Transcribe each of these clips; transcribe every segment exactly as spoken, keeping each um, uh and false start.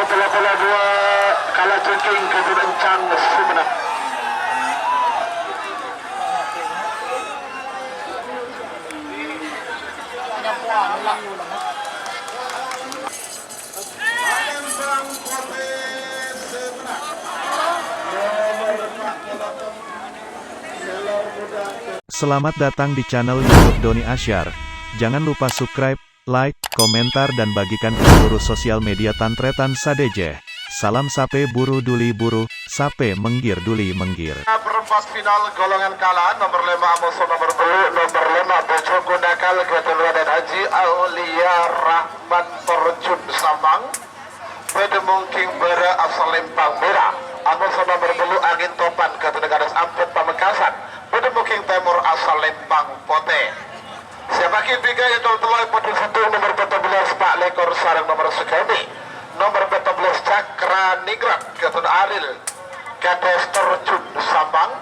Tello polo dua, Kalajengking Ghâtotèncang Sumenep. Selamat datang di channel YouTube Doni Asyar. Jangan lupa subscribe, like, komentar, dan bagikan ke seluruh sosial media tan-tarètan sadhâjâ. Salam sapè buru duli buru, sapè mèngghir duli mèngghir. Perempat final golongan kala, nomor lèma' amoso nomor tello', nomor lèma' Bojoku Nakal, Ghâtotèncang Raden Haji Aulia Rahman Torjun Sampang. Bâdâ Mongking Bârâ' asal Lèmpang Mèra. Amoso nomor tello' Angin Topan, Ghâtotèncang Kades Ampet Pamekasan. Bâdâ Mongking Tèmor asal Lèmpang Potè. Siap bâgi pèka è tol tello' è pondhuk sèttong, nomor pètto bellâs, Pa' Lèkor sareng nomor sagâmè'. Nomor pètto bellâs Cakra Ningrat, Ghâtotèncang Aril Kades Torjun Sampang.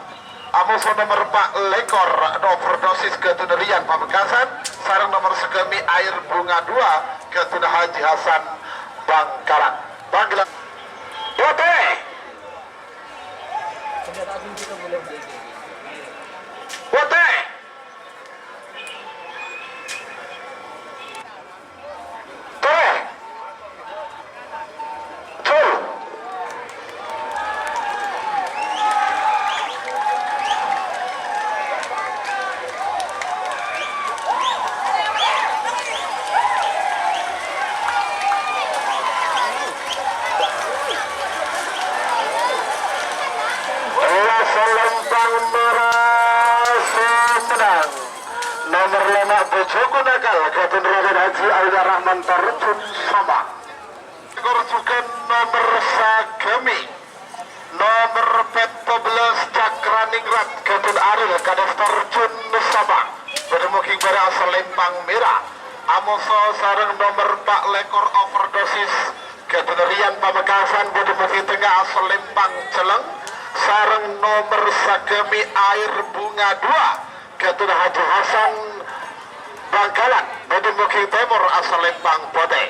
Amoso nomor Pa' Lèkor, overdosis, Ghâtotèncang Rian Pamekasan sareng nomor sagâmè' Air Bunga dua, Ghâtotèncang Haji Hasan Bangkalan. Bangkalan. Potè. Potè. Torè. Jul. Bola Lèmpang Mèra sè mennang. Nomor lèma' Bojoku Nakal, Ghâtotèncang Raden Haji Aulia Rahman Torjun Sampang. Lèkor jhughân nomor sagâmè'. Nomor pètto bellâs Cakra Ningrat, Ghâtotèncang Aril Kades Torjun Sampang. Bâdâ Mongking Bârâ' asal Lèmpang Mèra. Amoso sareng nomor pa' lèkor overdosis, Ghâtotèncang Rian Pamekasan. Bâdâ Mongking Tengnga asal Lèmpang Celleng sareng nomor sagâmè' Air Bunga dua. Ghâtotèncang Haji Hasan Bangkalan, Bâdâ Mongking Tèmor asal Lèmpang Potè.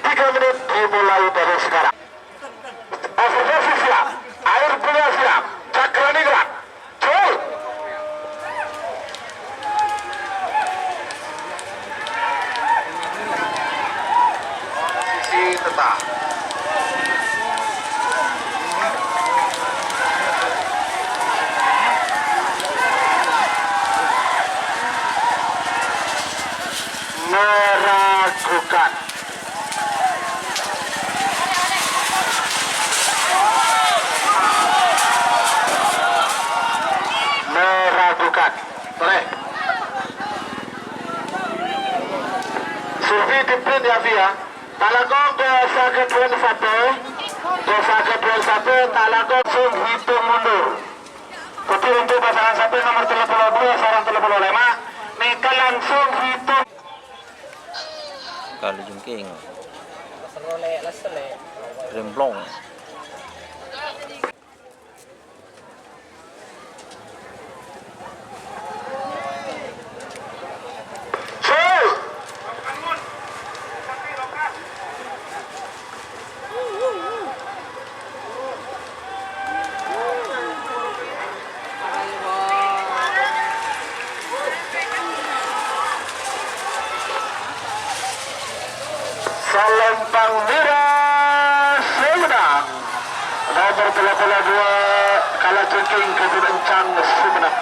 Tiga menit dimulai dari sekarang. Overdosis siap, Air Bunga siap, Cakra Ningrat, jul. Posisi tetap. Meragukan. Meragukan. Boleh. Survei disiplin ya, Fi, ya. Talakong dâ' sagâdhuwân sapè, dâ' sagâdhuwân sapè talakong song hitung mundur. Dhâddhi untuk pasangan sapè nomor tello polo dua sareng tello polo lèma', nèka langsung hitung. Kalajengking. Remblong. Salèmpang mèra Sumenep. Nomor tello polo dua, Kalajengking Ghâdhun Encang Sumenep.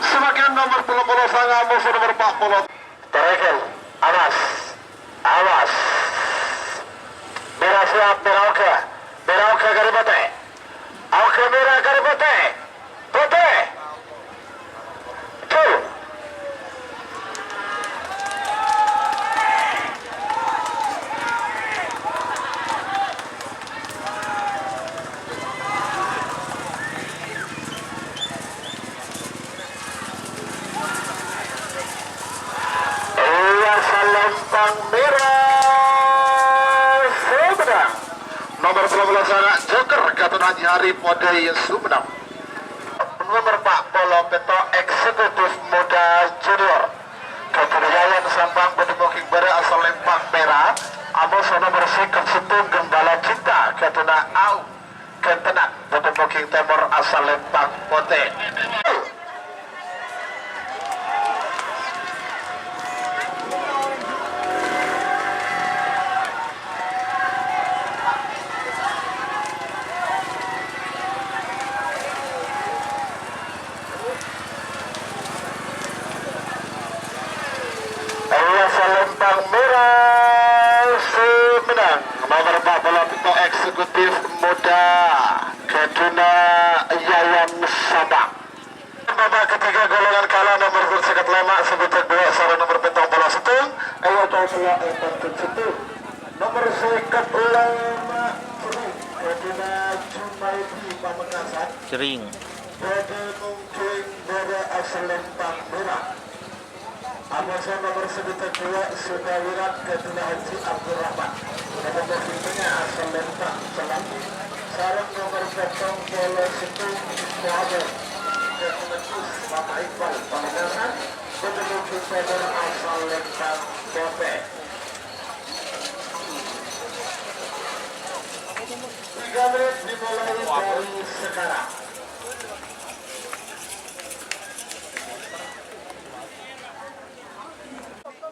Samakèn nomor tello polo sanga musuh nomor empat puluh. Terekel, awas, awas. Mèra siap, mèra oghâ, mèra oghâ karè potè. Oghâ mèra karè potè. Potè. Jul. Iyâ, salèmpang mèra Sumenep. Nomor tello polo sanga Joker, Ghâdhun Haji Hari Podai Sumenep. Nomer pa' polo pètto' eksekutif muda junior. Kadiriyâ Yayan Sampang bâdâ booking bârâ' asal Lèmpang Mèra. Amoso nomer sèket sèttong Gembala Cinta ghâdhuwânna Au Gentenan bâdâ booking tèmor asal Lèmpang Potè. Ella Salempang Mèra sè mennang nomer empat puluh pitu eksekutif muda Kaduna Yayan Sabang. Babak ketiga golongan kala nomer sèket lèma' Sibujak dua sareng nomer pitung puluh sèttong. Ayo tahu pula empat puluh sèttong. Nomer sèket lèma' Kaduna Jumaidi Pamekasan. Jering. Bâdâ mongkèng bârâ' asal Lèmpang Mèra. Amoso nomer sèket dua Sukawirat Kaduna Haji Abdurrahman. Nomer sèket tengah asal Lèmpang Selam. Sareng nomer pitung puluh sèttong Suhajar Kaduna Gus Bapak Iqbal Pamekasan. Bâdâ mongkèng bârâ' asal Lèmpang Potè. Tiga menit dimulai dari sekarang.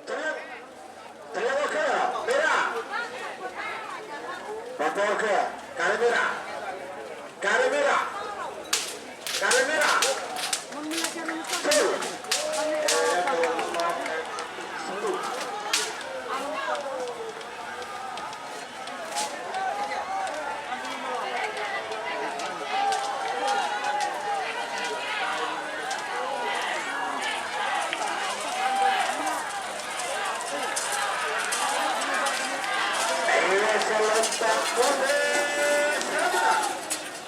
Terang. Terang, oke. Mèra. Bapak, oke. Kali mèra. Kali mèra. Kali mèra. Tuh.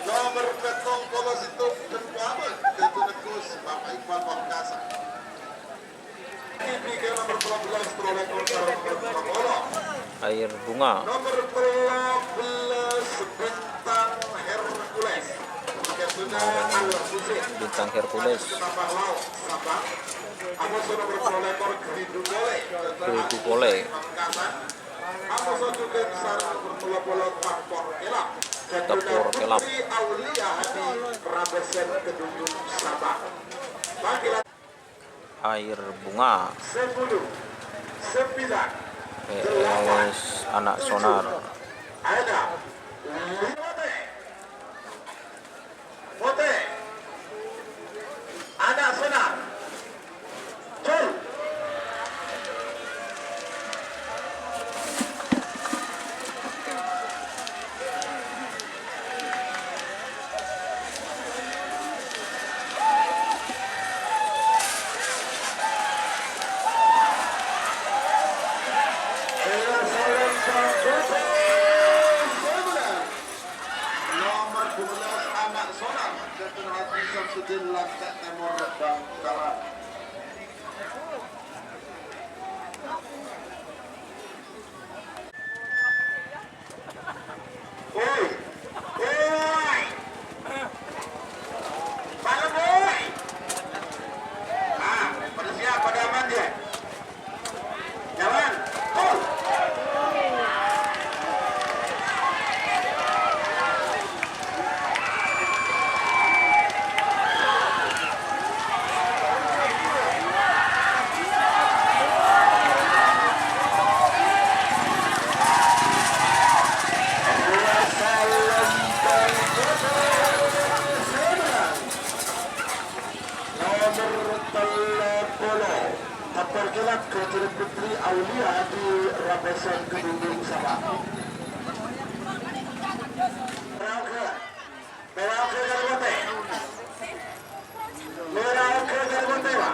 Nomer pitung puluh sèttong, Dempa Abang, Gatu Negus, Bapak Iqbal Pamekasan. Air Bunga. Nomor tello belas, Bintang Hercules. Bintang Hercules. Gerindu Pole. Tempur Kelap. Air Bunga. P S Anak Sonar. Nomor dua belas, Anak Sonar, Jatuh Hati Samsudin, Langka Timur, Bangkalan. Woi. Woi. Malam, woi. Ah, pada siap, pada aman, ya? Jalan. Tol. Nomor tello polo, Tempur Kelap, Gajah Putri Aulia di Rabasan Kedundung Sabah. Merauke, Merauke Gajah Putri. Merauke Gajah Putri, Pak.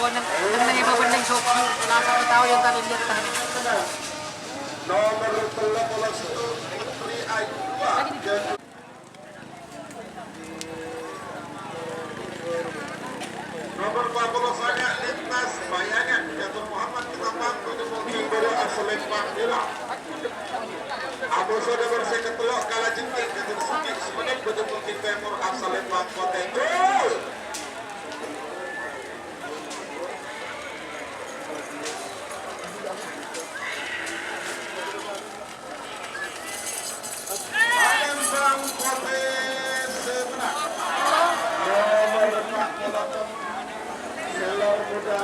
Oh, neng, neng, neng, ibu bening sok, nasa tahu yang tadi dia tahan. Nomor tello polo Nomor dua puluh sanga' Lintas Bayangan, Datuk Muhammad Ketapang, Bojong Mungking Barat, Asal Lembang Nila. Abosona nomor seket tello' Kalajengking, Datuk Sugih Sumenep, Bojong Mungking Timur, Asal Lembang Kote. Gol! Palembang Kote sè mennang. Nomor empat puluh enam, Selor Muda.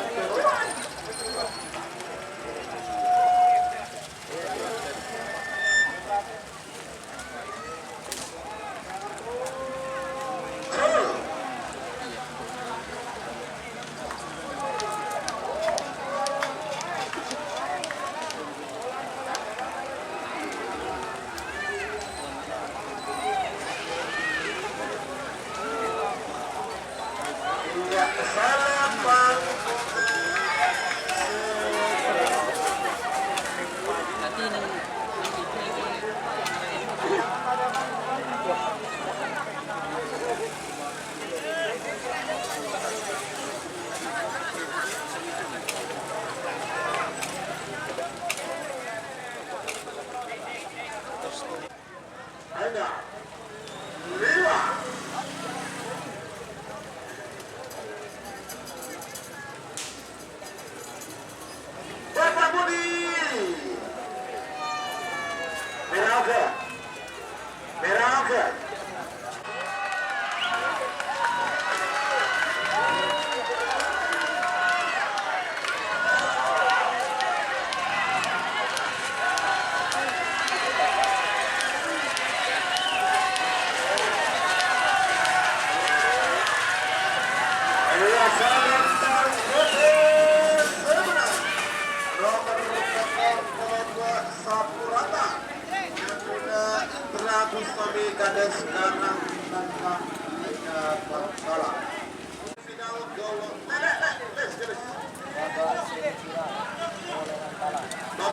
Ada. Lima. Bapak Budi. Meraga. Meraga. Nomor dua puluh dua, Sapurata. Indra Gustami Kades Karna.